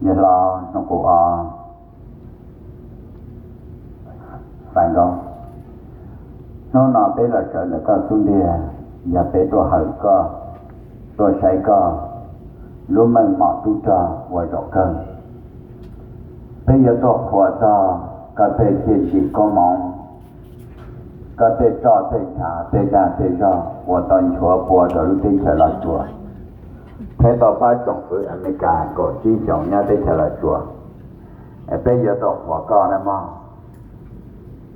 Niam hlob Hnub Qub Ob, Faiv Nkaub, hnub no peb los sawv ntawm koj xub ntiag, yog peb tuaj hawm koj, tuaj saib koj lub meej mom tub rog ua zaum kawg. Peb yuav tuaj qhuas txog koj tej txiaj ntsim koob hmoov, koj tej roj tej ntshav tej dag tej zog uas tau nchuav pua rau lub teb chaws Los Tsuas, thiab tau pab tsoom fwv Amelikas kaum tsib xyoos nyob teb chaws Los Tsuas. Peb yuav tau qhuas koj na mog.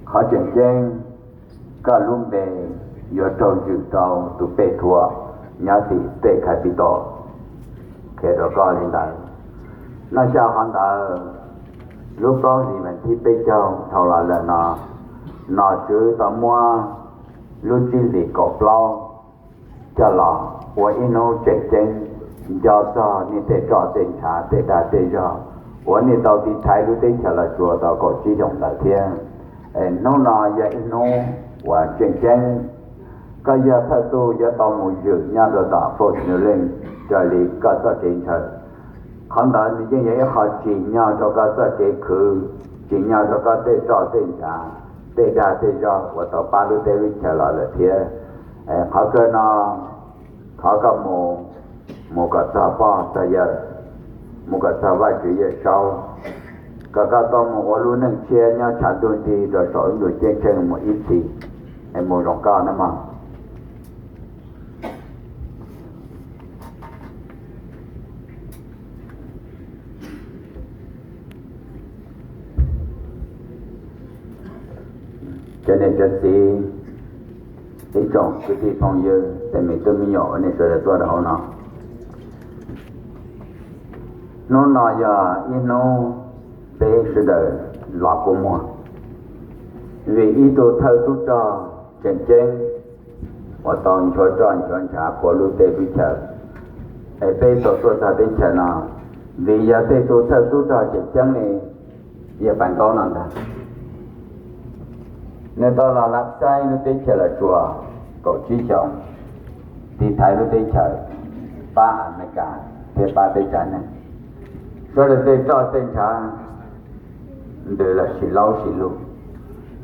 Qhov tseem ceeb, koj lub npe yuav raug zwm rau tus pej thuam nyob tim state Capitol, qhia rau koj li ntawd. Noj xya qhov ntawd, lub plaub hlis vas thib peb caug dhau los lawm no, nom tswv tau muab lub tsib hlis kaum plaub coj los ua ib hnub tseem ceeb, nco txog nej tej roj tej ntshav tej dag tej zog uas nej tau tiv thaiv lub teb chaws Los Tsuas tau kaum tsib xyoos ntawd thiab. Hnub no yog ib hnub uas tseem ceeb, koj yog thawj tug yuav tau mus zwm nyob rau tom Fort Snelling raws li koj txoj kev ntshaw. Qhov ntawd nws yeej yog ib qho tsim nyog rau koj txoj kev khwv, tsim nyog rau koj tej roj tej ntshav, tej dag tej zog uas tau pab lub teb lub chaws los lawm thiab. Qhov kawg no, thov koj mus, mus kom txog pog txog yawm, mus kom txog Vajtswv Yawmsaub, kom koj tau mus ua lub neej tshiab nyob tshav ntuj nrig rau saum lub ntuj ceeb tsheej mus ib txhis. Es mus zoo koj na mog. Cov niam cov txiv, ib tsoom kwv tij phooj ywg, tej me tub me nyuam uas nej sawv daws tuaj rau hauv no, hnub no yog ib hnub peb sawv daws los kua muag, vim ib tug thawj tub rog tseem ceeb uas tau nchuav roj nchuav ntshav pua lub teb lub chaws, es peb tau tuaj txog teb chaws no, vim yog tej tug thawj tub rog tseem ceeb li yawg Faiv Nkaub no ntag. Nws tau los lav xaib lub teb chaws Los Tsuas kaum tsib xyoos, tiv thaiv lub teb chaws, pab Amelikas thiab pab peb tsav neeg. Sawv daws tej roj tej ntshav ntws lawm sis laub sis lug,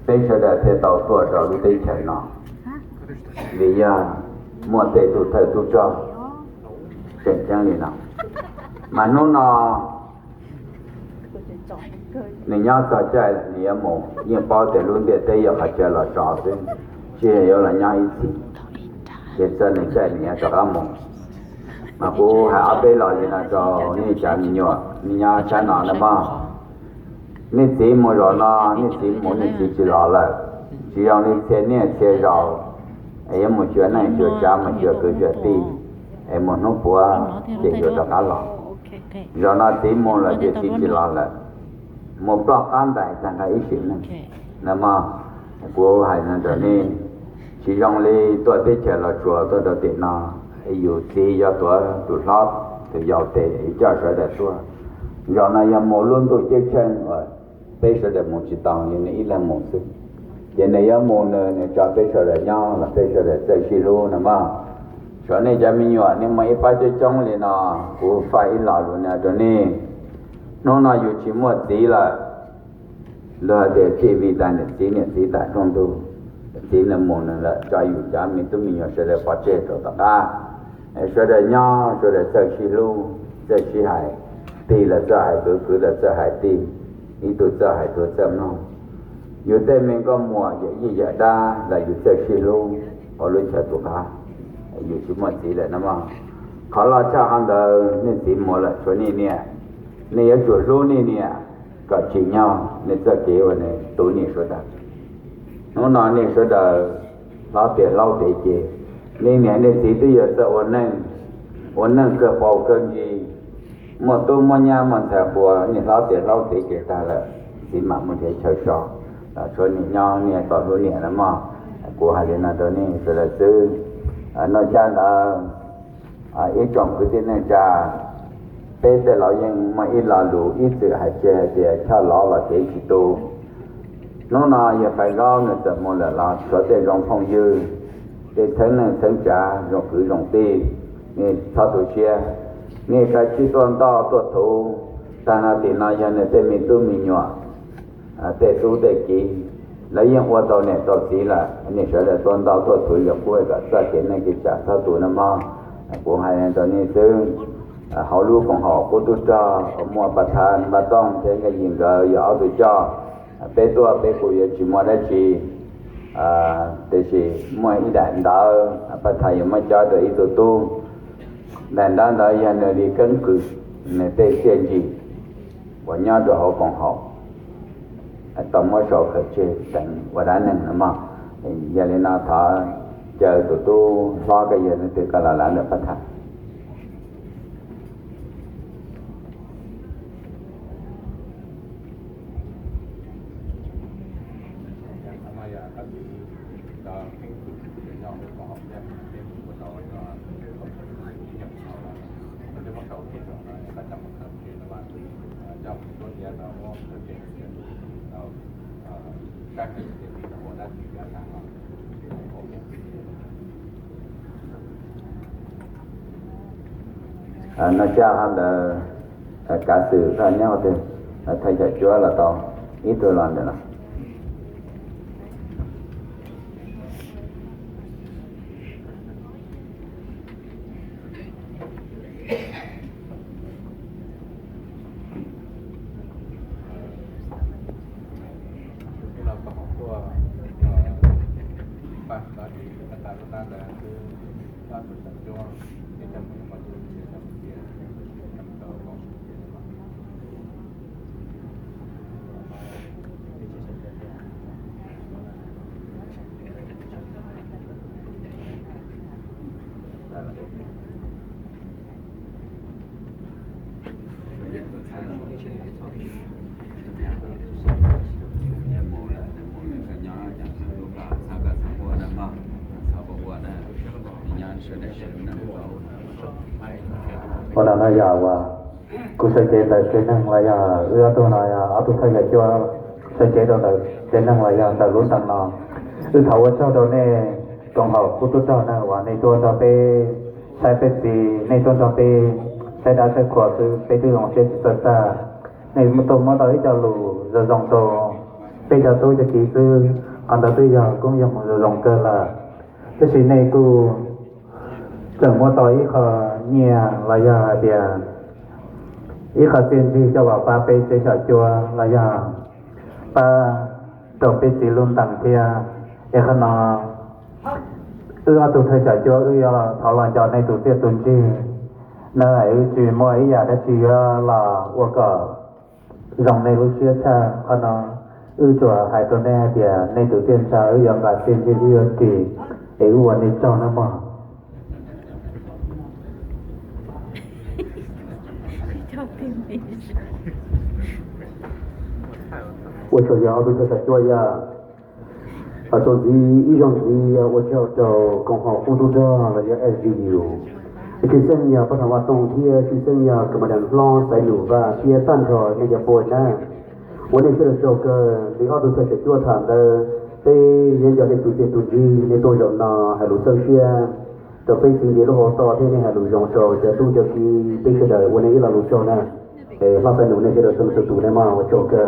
peb sawv daws thiaj tau tuaj rau lub teb chaws no, vim yog muaj tej tug thawj tub rog tseem ceeb li no. Mas hnub no nws nyob txog caij nws yuav mus, yeej paub tias lub ntiaj teb yog qhov chaw los tso xwb, tsis yog yuav los nyob ib txhis, ces txog nws caij nws yuav rov qab mus. Mas kuv hais ob peb los li no rau nej cov me nyuam, nej nyob sab no na mog. Nej txiv mus zaum no, nej txiv mus nej txiv tsis los lawm, tsis zoo li txhia niaj txhia zaus es yuav mus xyuas neej xyuas tsav, mus xyuas kwv xyuas tij, es mus hnub puav ces yuav rov qab los. Zaum no txiv mus lawm ces txiv tsis los lawm, mus ploj qab ntais tag nrho ib sim neej na mog. Kuv hais no rau nej, tsis zoo li tuaj teb chaws Los Tsuas tuaj rau tim no, yus txiv yuav tuav tus hlob tus yau tes coj sawv daws tuaj. Zaum no yog mus lub ntuj ceeb tsheej uas peb sawv daws mus tsis tau li, nws ib leeg mus xwb. Ces nws yuav mus nws, nws tso peb sawv daws nyob los peb sawv daws txawj sib hlub no mog. Tshuav nej cov me nyuam, nej muaj ib pab coob coob li no, kuv faj ib lo lus no rau nej. Hnub no yus tsis muaj txiv lawm, luag hais tias txij vij tas niam txiv, niam txiv tas rooj ntug. Txiv nws mus nws lawm, tso yus cov me tub me nyuam sawv daws pov tseg rau tom qab. Sawv daws nyob sawv daws txawj sib hlub, txawj sib hais, tig los txawj hais kwv, kwv los txawj hais tij, ib tug txawj hais tus txawj mloog. Yus tej me nkauj muam yawm yij yawm dab los yus txawj sib hlub ua lub chaw tus qab. Yus tsis muaj txiv lawm no mog. Qhov loj tshaj qhov ntawd, nej txiv mus lawm tshuav nej niam, nej yuav tsum hlub nej niam kom tsim nyog nej txoj kev uas nws tu nej sawv daws. Hnub no nej sawv daws hlob tiav hlob tiav ces, nej niam nej txiv twb yuav txawj ua neej, ua neej kawg paus kawg ntsis, muaj tub muaj nyab muaj ntxhais qhua, nej hlob tiav hlob tiav ces tag lawm, txiv mam mus nrhiav chaw so, los tshuav nej nyob nej tau hlub niam no mog. Kuv hais li no rau nej sawv daws xwb. Noj xya ntawd, ib tsoom kwv tij neej tsa, peb tej laus yeej muaj ib lo lus ib txwm hais tseg hais tias choj lov los kev tsis tu. Hnub no yawg Faiv Nkaub nws txawm mus lawm los tshuav tej zoo phooj ywg, tej txheeb neej txheeb tsav, zoo kwv zoo tij, nej txhob tu siab. Nej kav tsij tuaj ntoj tuaj thuv, Tag no tim no yog nws tej me tub me nyuam, tej tub tej kiv, lawv yeej ua tau niam tau txiv lawm, nej sawv daws tuaj ntau tuaj thuv yog pub kom txoj kev neej kev tsav txhob tu nawb mog. Kuv hais rau nej xwb, hauv lub koom haum qub tub rog uas muaj Paj Thav, Npaj Tooj thiab Nkaj Yim nkawd yog ob tug coj. Peb tuaj peb kuj yuav tsis muaj dab tsi, tiam sis muaj ib daim ntawv Paj Thav yuav muab cob rau ib tug tub. Daim ntawv ntawd yog nws li keeb kwm nws tej txiaj ntsim uas nyob rau hauv koom haum tau muab sau khaws tseg teev ua dab neeg no mog. Yog li no thov caw tus tub hlob koj yog leej twg koj los lawv ntawm Paj Thav. No coj ho ntawd, kav xwm koj nyob qhov twg, thawj coj cuab los tau, ib tug los ntawm no. Ua no no yog uas kuv sawv cev ntawm tsev neeg los yog wb ob tug no yog ob tug thawj coj cuab sawv cev rau ntawm tsev neeg los yog ntawm lub xeev no. Wb thov ua tsaug rau nej koom haum qub tub rog na uas nej tuaj nrog peb saib peb txiv, nej tuaj nrog peb saib dab saib qhua xwb peb twb zoo siab tsis txawj tag. Nej tuaj muab tau ib co lus zoo zoo rau peb cov tub cov kiv xwb, qhov ntawd twb yog koob yog hmoov zoo zoo kawg lawm. Tab sis nej kuj tseem muab tau ib qho nyiaj los yog hais tias ib qho txiaj ntsig coj los pab peb tsev xyom cua los yog pab rau peb txiv lub ntees thiab. Es qhov no wb ob tug thawj xyom cua wb yuav thov los nco nej tus txiaj tus ntsig na, wb tsis muaj ib yam dab tsi yuav los ua kom zoo nej lub siab tshaj. Qhov no wb tsuas hais rau nej hais tias nej tus txiaj ntsha wb yuav nqa txiaj ntsig wb yuav ris, es wb ua nej tsaug nawb mog. Ua tsaug yog ob tug thawj xyom cua yog txuas ntxiv ib zaug ntxiv ua tsaug rau koom haum qub tub rog los yog S V U, tshwj xeeb yog pab thaum Vaj Tooj thiab tshwj xeeb yog kam mas das hlob Xaiv Nus Vaj thiab tag nrho nej cov pua na. Ua nej sawv daws tsaug kawg li ob tug thawj xyom cua tham ntawd, peb yuav nco nej tus txiaj tus ntsig nej tuaj zaum no hais lus txawj siab rau peb txiv nce lub hauv toj thiab nej hais lus zoo rau cov tub cov kiv peb sawv daws ua nej ib lo lus tsaug na. Hlob Xaiv Nus nej sawv daws txhua leej txhua tus nej mog ua tsaug kawg.